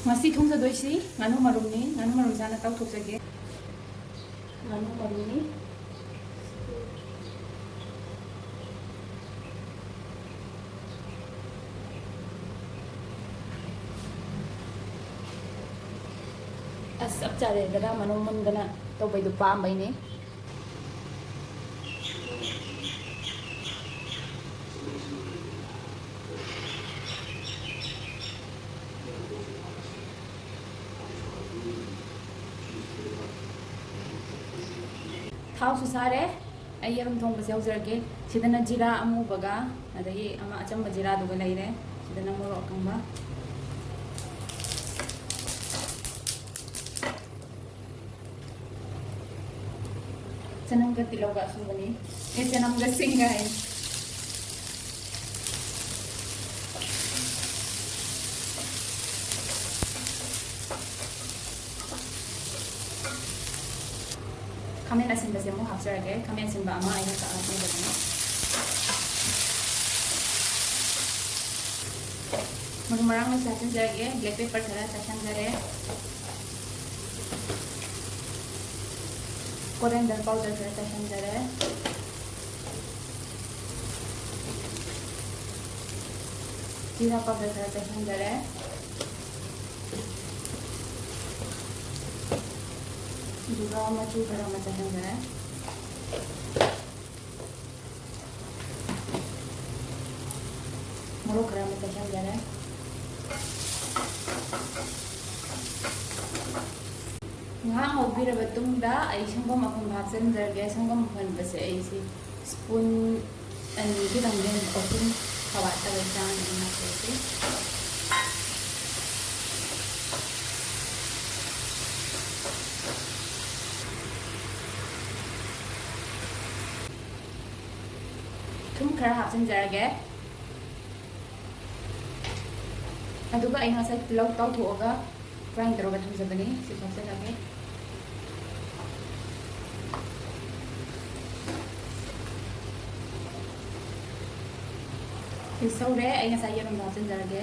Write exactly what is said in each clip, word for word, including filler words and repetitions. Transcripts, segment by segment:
ꯉꯁꯤ ꯊꯣꯡꯖꯗꯣꯏꯁꯤ ꯉꯥꯅꯨ ꯃꯔꯨꯝꯅꯤ꯫ ꯉꯥꯅꯨ ꯃꯔꯨꯝꯁꯦ ꯍꯥꯟꯅ ꯇꯥꯎꯊꯣꯛꯆꯒꯦ꯫ ꯉꯥꯅꯨ ꯃꯔꯨꯝꯅꯤ꯫ ꯑꯁ, ꯆꯞ ꯆꯥꯔꯦ꯫ ꯗꯗꯥ ꯃꯅꯨꯡ ꯃꯨꯟꯒꯅ ꯇꯧꯕꯩꯗꯣ ꯄꯥꯝꯕꯩꯅꯦ꯫ ꯊꯥꯎꯁꯨ ꯁꯥꯔꯦ꯫ ꯑꯩ ꯌꯦꯔꯨꯝ ꯊꯣꯡꯕꯁꯦ ꯍꯧꯖꯔꯒꯦ꯫ ꯁꯤꯗꯅ ꯖꯤꯔꯥ ꯑꯃꯨꯕꯒ, ꯑꯗꯒꯤ ꯑꯃ ꯑꯆꯝꯕ ꯖꯤꯔꯥꯗꯨꯒ ꯂꯩꯔꯦ꯫ ꯁꯤꯗꯅ ꯃꯣꯔꯣꯛ ꯑꯀꯪꯕ꯫ ꯆꯅꯝꯒ ꯇꯤꯜꯍꯧꯒ ꯑꯁꯨꯕꯅꯤ꯫ ꯑꯦ, ꯆꯅꯝꯒ ꯁꯤꯡꯒ ꯍꯥꯏ꯫ ꯈꯥꯃꯦꯟ ꯑꯁꯤꯟꯕꯁꯦ ꯑꯃꯨꯛ ꯍꯥꯞꯆꯔꯒꯦ꯫ ꯈꯥꯃꯦꯟ ꯑꯁꯤꯟꯕ ꯑꯃ ꯑꯩꯅ ꯀꯛꯑ ꯊꯝꯖꯕꯅꯤ꯫ ꯃꯔꯨ ꯃꯔꯥꯡ ꯂꯣꯏꯁꯨ ꯍꯥꯞꯆꯤꯟꯖꯔꯒꯦ꯫ Black pepper ꯈꯔ ꯆꯥꯏꯁꯟꯖꯔꯦ꯫ Coriander powder ꯈꯔ ꯆꯥꯏꯁꯟꯖꯔꯦ꯫ ꯖꯤꯔꯥ powder ꯈꯔ ꯆꯥꯏꯁꯟꯖꯔꯦ꯫ ꯑꯗꯨꯒ ꯃꯆꯨ ꯈꯔ ꯑꯃ ꯆꯥꯏꯁꯟꯖꯔꯦ꯫ ꯃꯣꯔꯣꯛ ꯈꯔ ꯑꯃ ꯆꯥꯏꯁꯟꯖꯔꯦ꯫ ꯉꯥꯏꯍꯥꯛ ꯉꯧꯕꯤꯔꯕ ꯇꯨꯡꯗ ꯑꯩ ꯁꯪꯒꯣꯝ ꯑꯐꯝꯕ ꯍꯥꯞꯆꯤꯟꯖꯔꯒꯦ꯫ ꯁꯪꯒꯣꯝ ꯑꯐꯝꯕꯁꯦ ꯑꯩꯁꯤ spoon ꯑꯅꯤꯒꯤ ꯂꯝꯖꯦꯜ, ꯑꯍꯨꯝ ꯐꯥꯎ ꯋꯥꯠꯇꯕꯒꯤ ꯆꯥꯡ ꯑꯗꯨꯝ ꯍꯥꯞꯆꯔꯒꯦ꯫ ꯈꯔ ꯍꯥꯞꯆꯤꯟꯖꯔꯒꯦ꯫ ꯑꯗꯨꯒ ꯑꯩ ꯉꯁꯥꯏ ꯇꯤꯜꯍꯧ ꯇꯥꯎꯊꯣꯛꯑꯒ grind ꯇꯧꯔꯒ ꯊꯝꯖꯕꯅꯤ꯫ ꯁꯤ ꯍꯥꯞꯆꯤꯜꯂꯒꯦ꯫ ꯁꯤ ꯁꯧꯔꯦ꯫ ꯑꯩ ꯉꯁꯥꯏ ꯌꯦꯔꯨꯝꯗꯣ ꯍꯥꯞꯆꯤꯟꯖꯔꯒꯦ꯫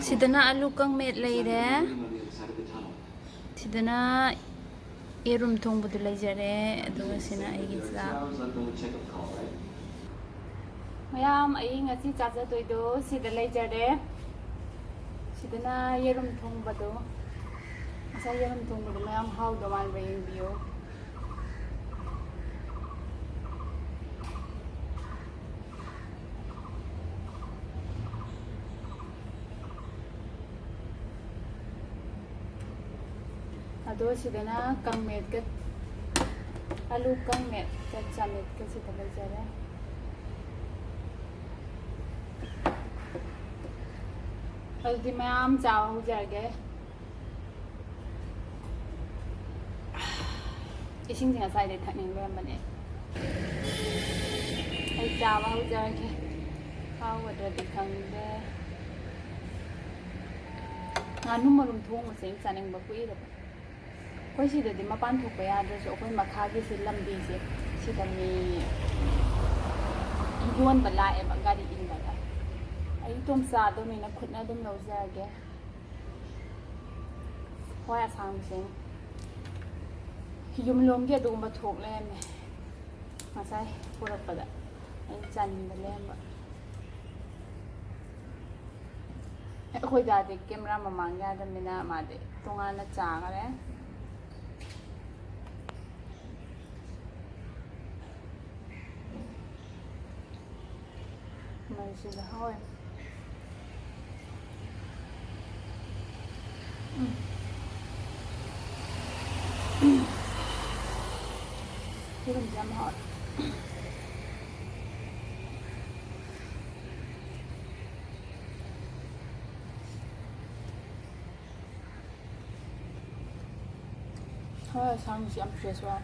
ꯁꯤꯗꯅ ꯑꯂꯨ ꯀꯪꯃꯦꯠ ꯂꯩꯔꯦ꯫ ꯁꯤꯗꯅ ꯌꯦꯔꯨꯝ ꯊꯣꯡꯕꯗꯨ ꯂꯩꯖꯔꯦ꯫ ꯑꯗꯨꯒ ꯁꯤꯅ ꯑꯩꯒꯤ ꯆꯥꯛ꯫ ꯃꯌꯥꯝ, ꯑꯩ ꯉꯁꯤ ꯆꯥꯖꯗꯣꯏꯗꯣ ꯁꯤꯗ ꯂꯩꯖꯔꯦ꯫ ꯁꯤꯗꯅ ꯌꯦꯔꯨꯝ ꯊꯣꯡꯕꯗꯣ꯫ ꯉꯁꯥꯏ ꯌꯦꯔꯨꯝ ꯊꯣꯡꯕꯗꯣ ꯃꯌꯥꯝ ꯍꯥꯎꯗꯧ ꯃꯥꯟꯕ꯭ꯔꯥ ꯌꯦꯡꯕꯤꯌꯨ꯫ ꯑꯗꯣ ꯁꯤꯗꯅ ꯀꯪꯃꯦꯠꯀ, ꯑꯂꯨ ꯀꯪꯃꯦꯠꯀ ꯆꯥꯃꯦꯠꯀ ꯁꯤꯗ ꯂꯩꯖꯔꯦ꯫ ꯑꯗꯨꯗꯤ ꯃꯌꯥꯝ ꯆꯥꯕ ꯍꯧꯖꯔꯒꯦ꯫ ꯏꯁꯤꯡꯁꯦ ꯉꯁꯥꯏꯗꯩ ꯊꯛꯅꯤꯡ ꯂꯩꯔꯝꯕꯅꯦ꯫ ꯑꯩ ꯆꯥꯕ ꯍꯧꯖꯔꯒꯦ꯫ ꯍꯥꯎꯒꯗ꯭ꯔꯗꯤ ꯈꯪꯗꯦ꯫ ꯉꯥꯅꯨ ꯃꯔꯨꯝ ꯊꯣꯡꯕꯁꯦ ꯑꯩꯅ ꯆꯥꯅꯤꯡꯕ ꯀꯨꯏꯔꯕ꯫ ꯑꯩꯈꯣꯏ ꯁꯤꯗꯗꯤ ꯃꯄꯥꯟ ꯊꯣꯛꯄ ꯌꯥꯗ꯭ꯔꯁꯨ ꯑꯩꯈꯣꯏ ꯃꯈꯥꯒꯤꯁꯤ ꯂꯝꯕꯤꯁꯦ ꯁꯤꯗ ꯃꯤ ꯌꯣꯟꯕ ꯂꯥꯛꯑꯦꯕ ꯒꯥꯔꯤ ꯏꯜꯂꯒ꯫ ꯑꯩ ꯏꯇꯣꯝ ꯆꯥꯗꯧꯅꯤꯅ ꯈꯨꯠꯅ ꯑꯗꯨꯝ ꯂꯧꯖꯔꯒꯦ꯫ ꯍꯋꯥꯏ ꯑꯁꯥꯡꯕꯤꯁꯦ ꯌꯨꯝꯂꯣꯝꯒꯤ ꯑꯗꯨꯒꯨꯝꯕ ꯊꯣꯛ ꯂꯩꯔꯝꯃꯦ꯫ ꯉꯁꯥꯏ ꯄꯨꯔꯛꯄꯗ ꯑꯩꯅ ꯆꯥꯅꯤꯡꯕ ꯂꯩꯔꯝꯕ꯫ ꯑꯩꯈꯣꯏ ꯗꯥꯗꯤ ꯀꯦꯃꯦꯔꯥ ꯃꯃꯥꯡ ꯌꯥꯗꯕꯅꯤꯅ ꯃꯥꯗꯤ ꯇꯣꯉꯥꯟꯅ ꯆꯥꯈꯔꯦ꯫ ꯃꯩꯁꯤꯗ ꯍꯧꯔꯦ꯫ ꯎꯝ꯫ ꯌꯦꯔꯨꯝꯁꯦ ꯌꯥꯝ ꯍꯥꯎꯋꯦ꯫ ꯍꯋꯥꯏ ꯑꯁꯥꯡꯕꯤꯁꯤ ꯌꯥꯝ fresh ꯑꯣꯏ꯫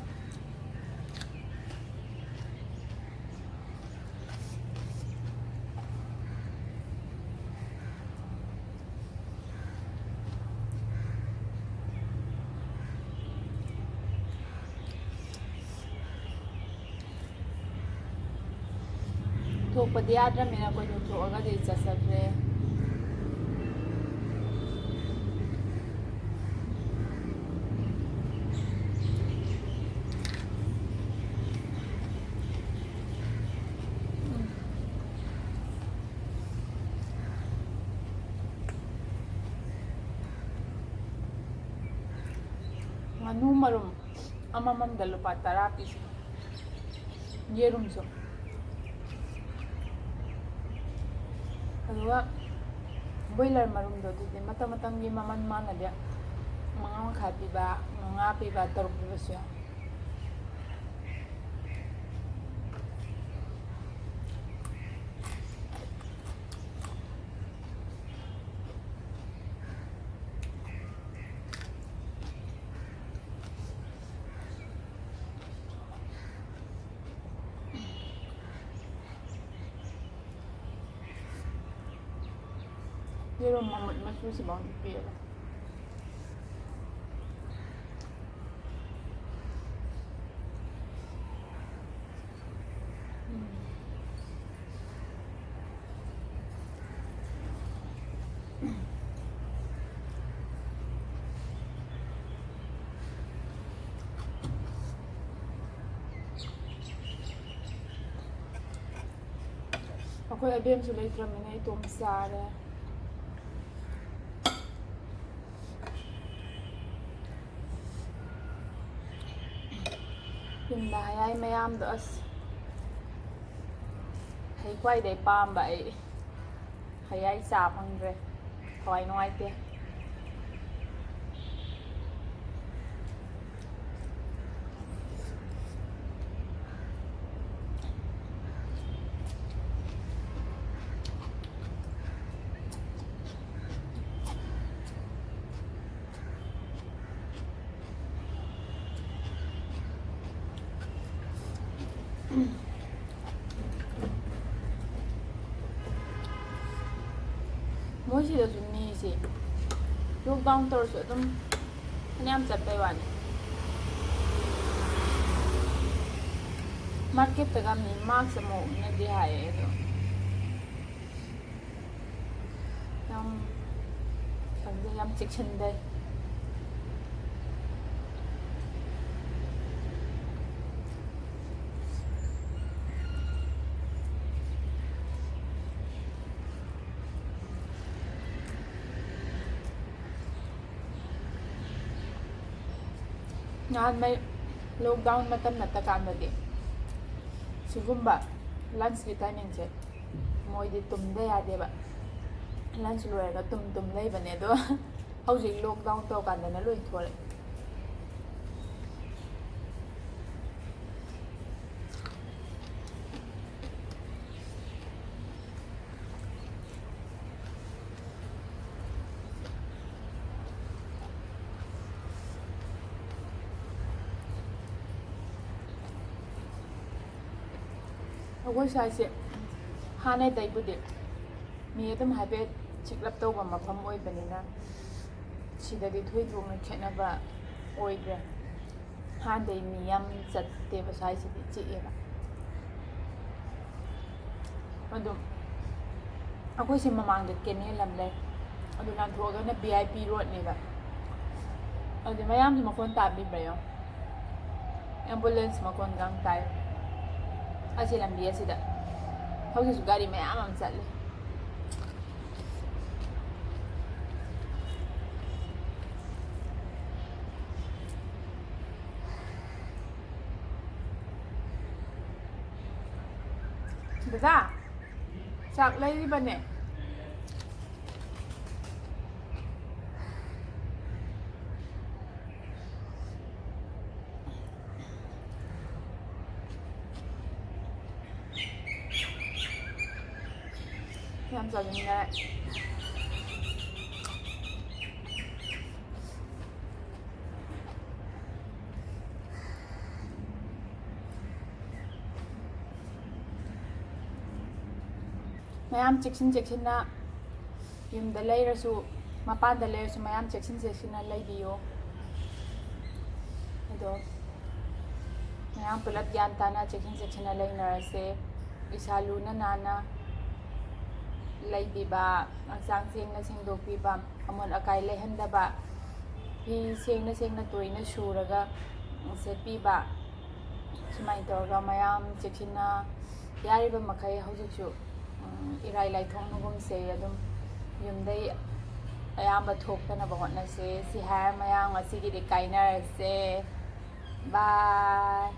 ꯊꯣꯛꯄꯗꯤ ꯌꯥꯗ꯭ꯔꯃꯤꯅ ꯑꯩꯈꯣꯏꯁꯨ ꯊꯣꯛꯑꯒꯗꯤ ꯆꯠꯆꯗ꯭ꯔꯦ꯫ ꯉꯥꯅꯨ ꯃꯔꯨꯝ ꯑꯃꯃꯝꯗ ꯂꯨꯄꯥ ꯇꯔꯥ ꯄꯤꯁꯤ꯫ ꯌꯦꯔꯨꯝꯁꯨ꯫ ꯑꯗꯨꯒ ꯕꯣꯏꯂꯔ ꯃꯔꯨꯝꯗꯣ ꯑꯗꯨꯗꯤ ꯃꯇꯝ ꯃꯇꯝꯒꯤ ꯃꯃꯜ ꯃꯥꯟꯅꯗꯦ꯫ ꯃꯉꯥ ꯃꯈꯥꯏ ꯄꯤꯕ, ꯃꯉꯥ ꯄꯤꯕ, ꯇꯔꯨꯛ ꯄꯤꯕꯁꯨ ꯌꯥꯎꯏ꯫ ꯌꯦꯔꯨꯝ ꯃꯃꯨꯠ ꯃꯆꯨꯁꯤꯐꯥꯎꯗꯤ ꯄꯦꯜꯂꯦ꯫ ꯑꯩꯈꯣꯏ ꯑꯕꯦꯝꯁꯨ ꯂꯩꯇ꯭ꯔꯕꯅꯤꯅ ꯏꯇꯣꯝ ꯆꯥꯔꯦ꯫ ꯌꯨꯝꯗ ꯍꯌꯥꯏ ꯃꯌꯥꯝꯗꯣ ꯑꯁ꯫ ꯍꯩ ꯈ꯭ꯋꯥꯏꯗꯩ ꯄꯥꯝꯕ ꯑꯩ꯫ ꯍꯌꯥꯏ ꯆꯥ ꯐꯪꯗ꯭ꯔꯦ꯫ ꯊꯋꯥꯏ ꯅꯨꯡꯉꯥꯏꯇꯦ꯫ ꯃꯣꯏꯁꯤꯗꯁꯨ ꯃꯤꯁꯦ lockdown ꯇꯧꯔꯁꯨ ꯑꯗꯨꯝ ꯐꯅꯌꯥꯝ ꯆꯠꯄꯩ ꯋꯥꯅꯤ꯫ Market ꯇꯒ ꯃꯤ mask ꯑꯃ ꯎꯞꯅꯗꯦ ꯍꯥꯏꯌꯦ꯫ ꯑꯗꯣ ꯌꯥꯝ ꯈꯪꯗꯦ, ꯌꯥꯝ ꯆꯦꯛꯁꯤꯟꯗꯦ꯫ ꯅꯍꯥꯟꯋꯥꯏ lockdown ꯃꯇꯝ ꯅꯠꯇꯀꯥꯟꯗꯗꯤ ꯁꯤꯒꯨꯝꯕ lunch ꯀꯤ timing ꯁꯦ ꯃꯣꯏꯗꯤ ꯇꯨꯝꯗ ꯌꯥꯗꯦꯕ꯫ Lunch ꯂꯣꯏꯔꯒ ꯇꯨꯝ ꯇꯨꯝ ꯂꯩꯕꯅꯦ꯫ ꯑꯗꯣ ꯍꯧꯖꯤꯛ lockdown ꯇꯧꯔꯀꯥꯟꯗꯅ ꯂꯣꯏ ꯊꯣꯛꯂꯛꯑꯦ꯫ ꯑꯩꯈꯣꯏ ꯁ꯭ꯋꯥꯏꯁꯦ ꯍꯥꯟꯅꯗꯩꯕꯨꯗꯤ ꯃꯤ ꯑꯗꯨꯝ ꯍꯥꯏꯐꯦꯠ ꯆꯤꯛꯂꯞ ꯇꯧꯕ ꯃꯐꯝ ꯑꯣꯏꯕꯅꯤꯅ ꯁꯤꯗꯗꯤ ꯊꯣꯏꯗꯣꯛꯅ ꯈꯦꯠꯅꯕ ꯑꯣꯏꯗ꯭ꯔꯦ꯫ ꯍꯥꯟꯅꯗꯩ ꯃꯤ ꯌꯥꯝ ꯆꯠꯇꯦꯕ ꯁ꯭ꯋꯥꯏꯁꯤꯗꯤ, ꯆꯤꯛꯑꯦꯕ꯫ ꯑꯗꯨꯝ ꯑꯩꯈꯣꯏꯁꯦ ꯃꯃꯥꯡꯗ canal ꯑꯃ ꯂꯩ, ꯑꯗꯨ ꯂꯥꯟꯊꯣꯛꯑꯒꯅ VIP road ꯅꯦꯕ꯫ ꯑꯗꯨ ꯃꯌꯥꯝꯁꯨ ꯃꯈꯣꯟ ꯇꯥꯕꯤꯕ꯭ꯔꯥ ꯌꯦꯡꯉꯣ, ambulance ꯃꯈꯣꯟꯒ ꯇꯥꯏ ꯑꯁꯤ ꯂꯝꯕꯤ ꯑꯁꯤꯗ꯫ ꯍꯧꯖꯤꯛꯁꯨ ꯒꯥꯔꯤ ꯃꯌꯥꯝ ꯑꯃ ꯆꯠꯂꯤ꯫ ꯗꯗꯥ, ꯆꯥꯛ ꯂꯩꯔꯤꯕꯅꯦ꯫ ꯌꯥꯝ ꯆꯥꯅꯤꯡꯉꯦ꯫ ꯃꯌꯥꯝ ꯆꯦꯛꯁꯤꯟ ꯆꯦꯛꯁꯤꯟꯅ, ꯌꯨꯝꯗ ꯂꯩꯔꯁꯨ, ꯃꯄꯥꯟꯗ ꯂꯩꯔꯁꯨ, ꯃꯌꯥꯝ ꯆꯦꯛꯁꯤꯟ ꯆꯦꯛꯁꯤꯟꯅ ꯂꯩꯕꯤꯌꯨ꯫ ꯑꯗꯣ ꯃꯌꯥꯝ ꯄꯨꯂꯞ ꯒ꯭ꯌꯥꯟ ꯇꯥꯅ, ꯆꯦꯛꯁꯤꯟ ꯆꯦꯛꯁꯤꯟꯅ ꯂꯩꯅꯔꯁꯦ꯫ ꯏꯁꯥ ꯂꯨꯅ ꯅꯥꯟꯅ ꯂꯩꯕꯤꯕ, ꯍꯛꯆꯥꯡ ꯁꯦꯡꯅ ꯁꯦꯡꯗꯣꯛꯄꯤꯕ, ꯑꯃꯣꯠ ꯑꯀꯥꯏ ꯂꯩꯍꯟꯗꯕ, ꯐꯤ ꯁꯦꯡꯅ ꯁꯦꯡꯅ ꯇꯣꯏꯅ ꯁꯨꯔꯒ ꯁꯦꯠꯄꯤꯕ, ꯁꯨꯃꯥꯏꯅ ꯇꯧꯔꯒ ꯃꯌꯥꯝ ꯆꯦꯛꯁꯤꯟꯅ, ꯌꯥꯔꯤꯕ ꯃꯈꯩ ꯍꯧꯖꯤꯛꯁꯨ, ꯎꯝ, ꯏꯔꯥꯏ ꯂꯥꯏꯊꯣꯛꯅꯒꯨꯝꯁꯦ꯫ ꯑꯗꯨꯝ ꯌꯨꯝꯗꯩ ꯑꯌꯥꯝꯕ ꯊꯣꯛꯇꯅꯕ ꯍꯣꯠꯅꯁꯦ꯫ ꯁꯤ ꯍꯥꯏꯔ ꯃꯌꯥꯝ ꯉꯁꯤꯒꯤꯗꯤ ꯀꯥꯏꯅꯔꯁꯦ꯫ Bye꯫